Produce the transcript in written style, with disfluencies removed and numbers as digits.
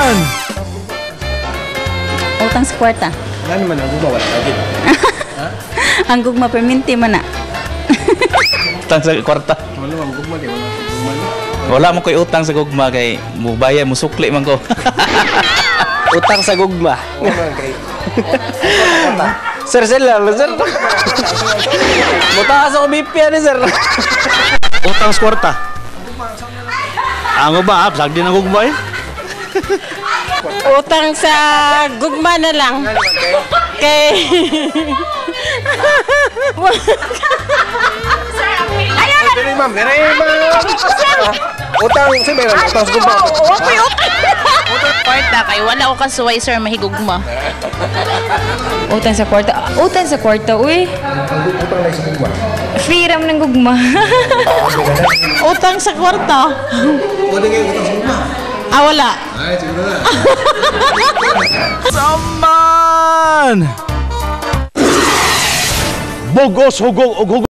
Man! Utang sa kwarta. Wala naman ang gugma, wala lagi. Ang gugma perminti man na. Utang sa kwarta. Wala ang gugma kay wala gugma. Wala mo ko'y utang sa gugma kay mubayad musukli man ko. Utang sa gugma. Wala kay Sir, sir lang, sir. Mutaas ako BP ani, sir. Utang sa kwarta. Ang ba, sagdi na gugma eh. Utang sa gugma na lang. Kay Dili ma'am, dili ma'am. Utang, sir, meron utang sa gugma. Kwarta kay wala ko kasuway, sir, mahigugma. Utang sa kwarta. Utang sa kwarta, uy. Utang lang sa gugma. Free ram ng gugma. Utang sa kwarta. Wala ngay utang sa gugma. Ah, wala. Ay, siguro na. Saman! Bugos hugog og hugog.